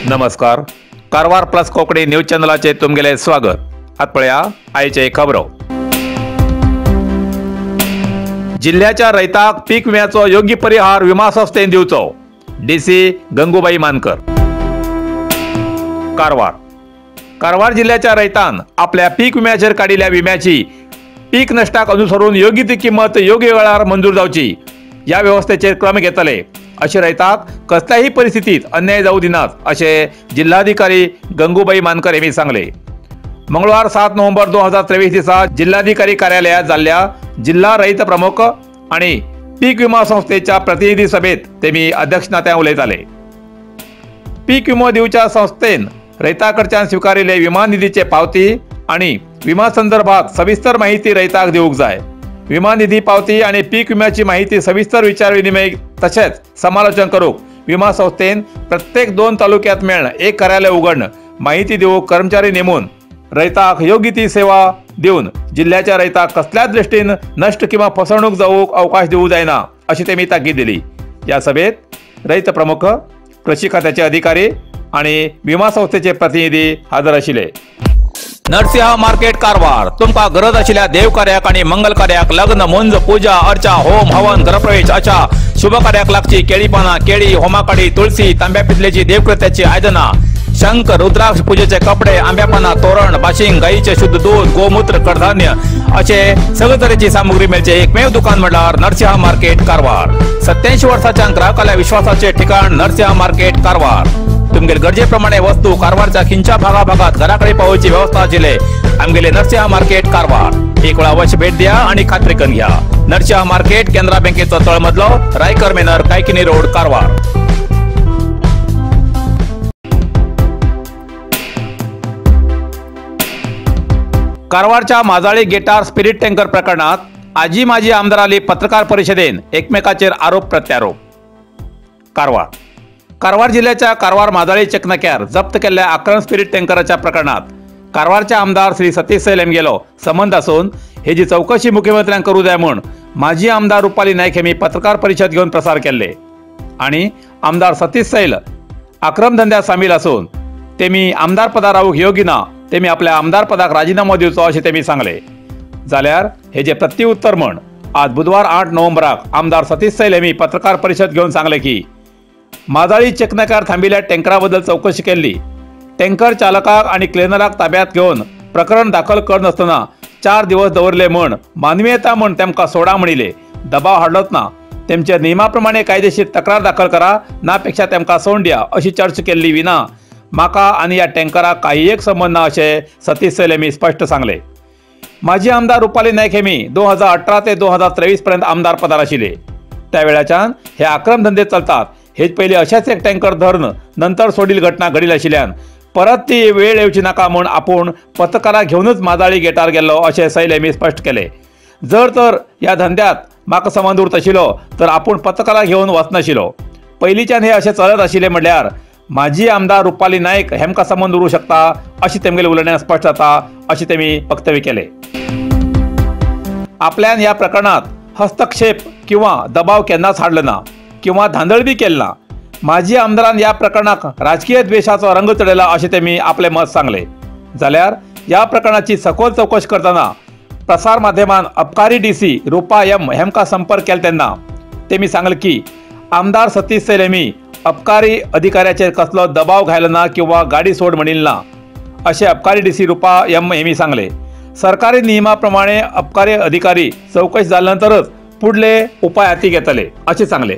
नमस्कार, Karwar plus Konkani news चॅनलाचे तुमगेले स्वागत. आत पळया आयचे खबरो. जिल्ह्याच्या रयताक पीक विम्याचो योग्य परिहार विमा संस्थेन दिवचो, डीसी गंगूबाई मानकर. कारवार कारवार जिल्ह्याच्या रयतान आपल्या पीक विम्याचेर काडिल्ल्या विम्याची पीक नश्टाक अनुसरून योग्य ती किंमत योग्य वेळार मंजूर जावची ह्या व्यवस्थेचेर क्रम घेतले अशें रयताक कसल्याही परिस्थितीत अन्याय जावू दिनात अशें जिल्हाधिकारी गंगूबाई मानकर यांनी सांगले. मंगळवार 7 नोव्हेंबर 2023 दिसा जिल्हाधिकारी कार्यालयात जाल्ल्या जिल्हा रयत प्रमुख आणि पीक विमा संस्थेच्या प्रतिनिधी सभेत तेमी अध्यक्ष नात्यान उलयताले. पीक विमो दिवच्या संस्थेन रयता कडच्यान स्विकारिल्ले विमा निधीचे पावती आणि विमा संदर्भात सविस्तर माहिती रयताक दिवंक जाय. विमा निधी पावती आणि पीक विम्याची माहिती सविस्तर विचार विनिमय तसेच समालोचन करूक विमा संस्थेन प्रत्येक 2 तालुक्यात मेळण एक कार्यालय उघडणं, माहिती दिवूक कर्मचारी नेमून रयताक योग्य ती सेवा दिवन जिल्ह्याच्या रयताक कसल्याच दृष्टीन नष्ट किंवा फसवणूक जावूक अवकाश दिवू जायना अशी तेमी ताकीद दिली. या सभेत रयत प्रमुख, कृषी खात्याचे अधिकारी आणि विमा संस्थेचे प्रतिनिधी हजर आशिल्ले. नरसिंह मार्केट कारवार तुमका गरज आशिल्ल्या देवकार्याक आणि मंगल कार्याक, लग्न, मुंज, पूजा अर्चा, होम हवन, गृहप्रवेश अशा शुभ कार्याक लागची केळी पानां, केळी, होमाकाडी, तुळसी, तांब्या पितलेची देवकृत्याची आयदनां, शंख, रुद्राक्ष, पूजेचे कपडे, आंब्या पानां, तोरण, बाशिंग, गायीचे शुद्ध दूध, गोमूत्र, कडधान्य असे सगळे तरेची सामुग्री मेळचे एकमेव दुकान म्हणल्यार नरसिंह मार्केट कारवार. 87 वर्साच्या ग्राहकाल्या विश्वासाचे ठिकाण नरसिंह मार्केट कारवार. तुमगेले गरजेप्रमाणे वस्तू कारवारच्या खिंच्या भागाभागात घराकडे पावोवची व्यवस्था आशिल्ले आमगेले नरसिंह मार्केट कारवार. एक वेळा अवश्य भेट द्या आणि खात्री करून घ्या. नरसिंह मार्केट, केनरा बँकेचो तळमजलो, रायकर मेनर, कायकिनी रोड, कारवार. कारवारच्या माजाळी गेटार स्पिरिट टँकर प्रकरणात आजी माजी आमदाराली पत्रकार परिषदेन एकमेकाचेर आरोप प्रत्यारोप. कारवार कारवार जिल्ह्याच्या कारवार माजाळी चेकनाक्यार जप्त केल्ल्या आक्रम स्पिरिट टँकराच्या प्रकरणात कारवारचे आमदार श्री सतीश सैल हेमगेलो संबंद आसून हेजी चौकशी मुख्यमंत्र्यांक करू जाय म्हूण माजी आमदार रुपाली नायक हेमी पत्रकार परिषद घेवन प्रसार केल्ले आणि आमदार सतीश सैल आक्रम धंद्यात सामील आसून तेमी आमदार पदार रावूंक योग्य ना, तेमी आपल्या आमदार पदाक राजीनामो दिवचो अशें तेमी सांगले. जाल्यार हेजे प्रत्युत्तर म्हूण आज बुधवार 8 नोव्हेंबराक आमदार सतीश सैल हेमी पत्रकार परिषद घेवन सांगले की माजाळी चेकनाक्यार थांबिल्ल्या टँकरा बद्दल चौकशी केल्ली. टँकर चालकाक आनी क्लिनराक ताब्यात घेवन प्रकरण दाखल करनासतना 4 दिवस दवरले म्हूण मानवीयता म्हूण तेमकां सोडा म्हणिल्ले, दबाव हाडलोच ना, तेमचे नियमा प्रमाणे कायदेशीर तक्रार दाखल करा ना पेक्षा तेमकां सोडून दिया अशी चर्चा केल्ली विना म्हाका आनी ह्या टँकराक काही एक संबंद ना अशें सतीश सैल हेमी स्पश्ट सांगले. माजी आमदार रुपाली नायक हेमी 2018 ते 2023 पर्यंत आमदार पदार आशिल्ले. त्या वेळाच्यान हे आक्रम धंदे चलतात. हेच पयलीं अशेंच एक टँकर धरून नंतर सोडील घटना घडील आशिल्ल्यान परत ती वेळ येवची नाका म्हूण आपूण पत्रकाराक घेवनूच माजाळी गेटार गेल्लो अशें सैल हेमी स्पश्ट केले. जर तर ह्या धंद्यात म्हाका संबंद उरत आशिल्लो तर आपूण पत्रकाराक घेवन वचनाशिल्लो. पयलींच्यान हे अशें चलत आशिल्लें म्हणल्यार माजी आमदार रुपाली नायक हेमकां संबंद उरूं शकता अशें तेमगेले उलोवण्यान स्पश्ट जाता अशें तेमी वक्तव्य केलें. आपल्यान ह्या प्रकरणात हस्तक्षेप किंवा दबाव केन्नाच हाडलो ना किंवा धांदळ बी केली ना. माजी आमदारान ह्या प्रकरणाक राजकीय द्वेशाचो रंग चडयला अशें तेमी आपलें मत सांगलें. जाल्यार ह्या प्रकरणाची सखोल चौकशी करतना प्रसार माध्यमान अबकारी डीसी रुपा एम हेमकां संपर्क केलो तेन्ना तेमी सांगलें की आमदार सतीश सैल हेमी अबकारी अधिकाऱ्याचेर कसलो दबाव घायलो ना किंवा गाडी सोड म्हणिल्ली ना अशें अबकारी डीसी रुपा एम हेमी सांगलें. सरकारी नियमा प्रमाणे अबकारी अधिकारी चौकशी जाल्या नंतरच फुडले उपाय हाती घेतले अशें सांगलें.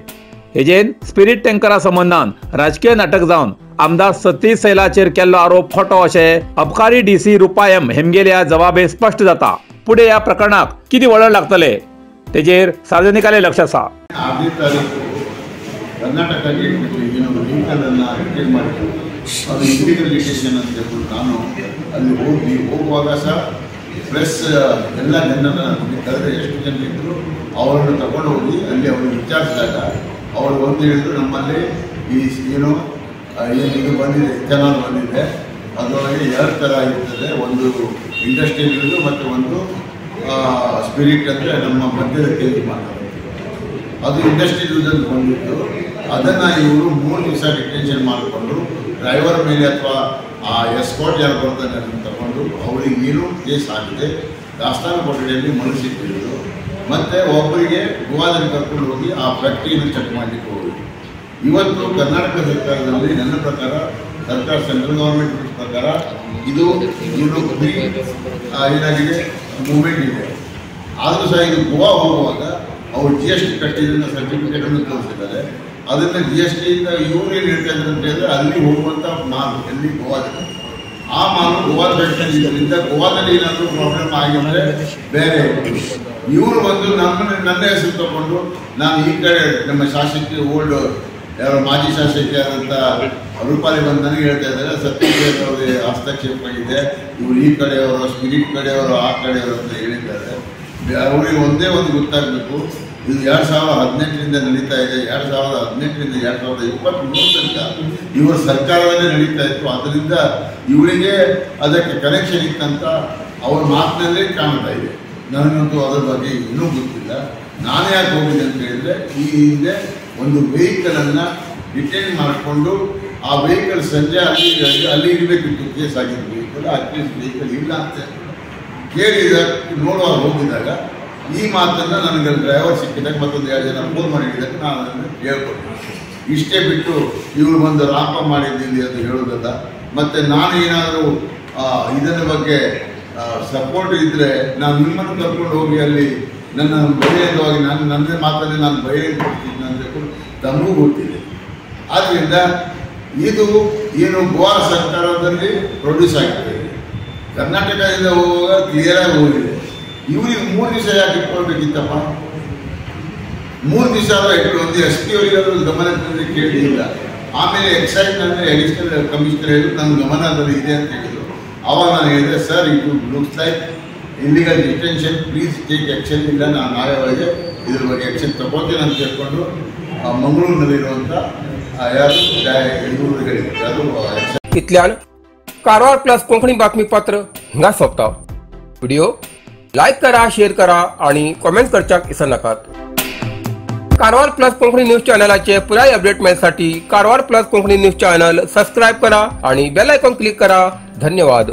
हेजेन स्पिरिट टँकरा संबंदान राजकीय नाटक जावन आमदार सतीश सैलाचेर केल्लो आरोप खोटो अशें अबकारी डीसी रुपा एम हेमगेल्या जबाबे स्पश्ट जाता. फुडें ह्या प्रकरणाक कितें वळण लागतले तेजेर सार्वजनिकाले लक्ष आसा. 6ನೇ ತಾರೀಕು ಕರ್ನಾಟಕ ಏನು ವೆಹಿಕಲನ್ನು ರಿಟೈಲ್ ಮಾಡಿದ್ರು, ಅದು ಇಲ್ಲಿಗಲ್ ಲಿಟೇಷನ್ ಅಂತ ಹೇಳ್ಬಿಟ್ಟು ನಾನು ಅಲ್ಲಿ ಹೋಗಿ ಹೋಗುವಾಗ ಸಹ ಪ್ರೆಸ್ ಎಲ್ಲ ಜನರನ್ನು ಕರೆದ್ರೆ ಎಷ್ಟು ಜನ ಇದ್ದರು ಅವರನ್ನು ತಗೊಂಡು ಹೋಗಿ ಅಲ್ಲಿ ಅವರು ವಿಚಾರಿಸಿದಾಗ ಅವರು ಒಂದು ಹೇಳಿದರು, ನಮ್ಮಲ್ಲಿ ಈ ಏನು ಏನು ಇದು ಬಂದಿದೆ, ಚಲಾನ್ ಬಂದಿದೆ, ಅದರೊಳಗೆ ಎರಡು ಥರ ಇರ್ತದೆ, ಒಂದು ಇಂಡಸ್ಟ್ರಿಯಲ್ ಮತ್ತು ಒಂದು ಸ್ಪಿರಿಟ್, ಅಂದರೆ ನಮ್ಮ ಮದ್ಯದ ಕೇಜಿ ಮಾಡ್ತಾರೆ. ಅದು ಇಂಡಸ್ಟ್ರಿಯಲ್ ಯೂಸಲ್ಲಿ ಬಂದಿತ್ತು. ಅದನ್ನು ಇವರು 3 ದಿವಸ ಡಿಟೆನ್ಷನ್ ಮಾಡಿಕೊಂಡು ಡ್ರೈವರ್ ಮೇಲೆ ಅಥವಾ ಆ ಎಸ್ಕಾಟ್ ಯಾರು ಬರ್ತಾನೆ ಅದನ್ನು ತಗೊಂಡು ಅವರಿಗೆ ಏನು ಕೇಸ್ ಆಗಿದೆ ದಾಸ್ತಾನು ಕೊಠಡಿಯಲ್ಲಿ ಮನಸ್ಸಿಟ್ಟಿರೋದು. ಮತ್ತು ಒಬ್ಬರಿಗೆ ಗೋವಾದಲ್ಲಿ ಕರ್ಕೊಂಡು ಹೋಗಿ ಆ ಫ್ಯಾಕ್ಟ್ರಿಯನ್ನು ಚೆಕ್ ಮಾಡಲಿಕ್ಕೆ ಹೋಗಿ. ಇವತ್ತು ಕರ್ನಾಟಕ ಸರ್ಕಾರದಲ್ಲಿ ನನ್ನ ಪ್ರಕಾರ, ಸರ್ಕಾರ ಸೆಂಟ್ರಲ್ ಗೌರ್ಮೆಂಟ್ ಪ್ರಕಾರ ಇದು ಏನು ಫ್ರೀ ಏನಾಗಿದೆ ಮೂವ್ಮೆಂಟ್ ಇದೆ. ಆದರೂ ಸಹ ಇದು ಗೋವಾ ಹೋಗುವಾಗ ಅವರು GST ಕಟ್ಟಿದ್ದನ್ನು ಸರ್ಟಿಫಿಕೇಟನ್ನು ತೋರಿಸಿದ್ದಾರೆ. ಅದನ್ನು GSTಯಿಂದ ಇವರು ಏನು ಹೇಳ್ತಾ ಇದ್ದಾರೆ ಅಂತ ಹೇಳಿದ್ರೆ, ಅಲ್ಲಿ ಹೋಗುವಂಥ ಮಾಲು ಎಲ್ಲಿ ಗೋವಾದಲ್ಲಿ, ಆ ಮಾಲು ಗೋವಾ ಫ್ಯಾಕ್ಟ್ರಿ ಇದರಿಂದ ಗೋವಾದಲ್ಲಿ ಏನಾದರೂ ಪ್ರಾಬ್ಲಮ್ ಆಗಿದ್ರೆ ಬೇರೆ. ಇವರು ಬಂದು ನನ್ನ ಹೆಸರು ತಗೊಂಡು ನಾನು ಈ ಕಡೆ ನಮ್ಮ ಶಾಸಕಿ ಓಲ್ಡ್ ಯಾರೋ ಮಾಜಿ ಶಾಸಕಿ ಆದಂಥ ರೂಪಾಲಿ ಬಂದು ನನಗೆ ಹೇಳ್ತಾ ಇದ್ದಾರೆ, ಸತ್ಯೇಂದ್ರ ಅವರಿಗೆ ಹಸ್ತಕ್ಷೇಪ ಇದೆ, ಇವರು ಈ ಕಡೆಯವರು ಸ್ಪಿರಿಟ್ ಕಡೆಯವರು ಆ ಕಡೆಯವರು ಅಂತ ಹೇಳಿದ್ದಾರೆ. ಅವರಿಗೆ ಒಂದೇ ಒಂದು ಗೊತ್ತಾಗಬೇಕು, ಇದು 2018ರಿಂದ ನಡೀತಾ ಇದೆ. 2018ರಿಂದ 2023 ತನಕ ಇವರ ಸರ್ಕಾರದಲ್ಲೇ ನಡೀತಾ ಇತ್ತು. ಆದ್ದರಿಂದ ಇವರಿಗೆ ಅದಕ್ಕೆ ಕನೆಕ್ಷನ್ ಇತ್ತಂತ ಅವ್ರ ಮಾತಿನಲ್ಲೇ ಕಾಣ್ತಾ ಇದೆ. ನನಗಂತೂ ಅದರ ಬಗ್ಗೆ ಇನ್ನೂ ಗೊತ್ತಿಲ್ಲ. ನಾನು ಯಾಕೆ ಹೋಗಿದೆ ಅಂತ ಹೇಳಿದರೆ, ಈ ಹಿಂದೆ ಒಂದು ವೆಹಿಕಲನ್ನು ರಿಟೈನ್ ಮಾಡಿಕೊಂಡು ಆ ವೆಹಿಕಲ್ ಸಂಜೆ ಅಲ್ಲಿ ಇರಬೇಕಿತ್ತು, ಕೇಸ್ ಆಗಿದ್ದು ವೆಹಿಕಲ್, ಆ ಕೇಸ್ ವೆಹಿಕಲ್ ಇಲ್ಲ ಅಂತ ಕೇಳಿದ ನೋಡುವಾಗ ಹೋಗಿದ್ದಾಗ ಈ ಮಾತನ್ನು ನನಗೆ ಡ್ರೈವರ್ ಸಿಕ್ಕಿದಾಗ ಮತ್ತೊಂದು 2 ಜನ ಫೋನ್ ಮಾಡಿ ಹೇಳಿದಾಗ ನಾನು ಅದನ್ನು ಹೇಳ್ಕೊಟ್ಟೆ. ಇಷ್ಟೇ ಬಿಟ್ಟು ಇವರು ಬಂದು ರಾಪ ಮಾಡಿದ್ದೀನಿ ಅಂತ ಹೇಳೋದಲ್ಲ. ಮತ್ತು ನಾನು ಏನಾದರೂ ಇದರ ಬಗ್ಗೆ ಸಪೋರ್ಟ್ ಇದ್ದರೆ ನಾನು ನಿಮ್ಮನ್ನು ಕರ್ಕೊಂಡು ಹೋಗಿ ಅಲ್ಲಿ ನನ್ನ ಬಹಿರಂಗವಾಗಿ ನಾನು ನನ್ನ ಮಾತಲ್ಲಿ ನಾನು ಬಹಿರಂಗ ಕೊಡ್ತೀನಿ ಅಂತ ತಮಗೂ ಗೊತ್ತಿದೆ. ಆದ್ದರಿಂದ ಇದು ಏನು ಗೋವಾ ಸರ್ಕಾರದಲ್ಲಿ ಪ್ರೊಡ್ಯೂಸ್ ಆಗ್ತದೆ, ಕರ್ನಾಟಕದಿಂದ ಹೋಗುವಾಗ ಕ್ಲಿಯರಾಗಿ ಹೋಗಿದೆ. ಇವ್ರಿಗೆ 3 ದಿವಸ ಯಾಕೆ ಇಟ್ಕೊಳ್ಬೇಕಿತ್ತಪ್ಪ? 3 ದಿವಸ ಆದರೆ ಒಂದು SP ಅವರಿಗೆ ಗಮನಕ್ಕೆ ಕೇಳಲಿಲ್ಲ. ಆಮೇಲೆ ಎಕ್ಸೈಸ್ನಲ್ಲಿ ಅಡಿಷನಲ್ ಕಮಿಷನರ್ ಹೇಳಿದ್ರು ನನ್ನ ಗಮನದಲ್ಲಿ ಇದೆ ಅಂತ ಹೇಳಿದರು. ಆವಾಗ ನಾನು ಹೇಳಿದೆ, ಸರ್ ಇದು looks like illegal detention, please take action, ಇಲ್ಲ ನಾನು ನಾಳೆ ಒಳಗೆ ಇದ್ರ ಬಗ್ಗೆ ಆ್ಯಕ್ಷನ್ ತಗೋತೀನಿ ಅಂತ ಹೇಳ್ಕೊಂಡು ಮಂಗಳೂರಿನಲ್ಲಿರುವಂಥ ಯಾರು ಇವರು ಹೇಳಿದ್ರು, ಯಾರು. इतल्यान कारवार प्लस कोंकणी बातमीपत्र हांगा सोंपता. व्हिडिओ लायक करा, शेअर करा आणि कॉमेंट करच्याक विसरनाकात. कारवार प्लस कोंकणी न्यूज चॅनलाचे पुराय update मेळसाठी Karwar plus Konkani news channel subscribe करा आणि बेल आयकॉन क्लिक करा. धन्यवाद.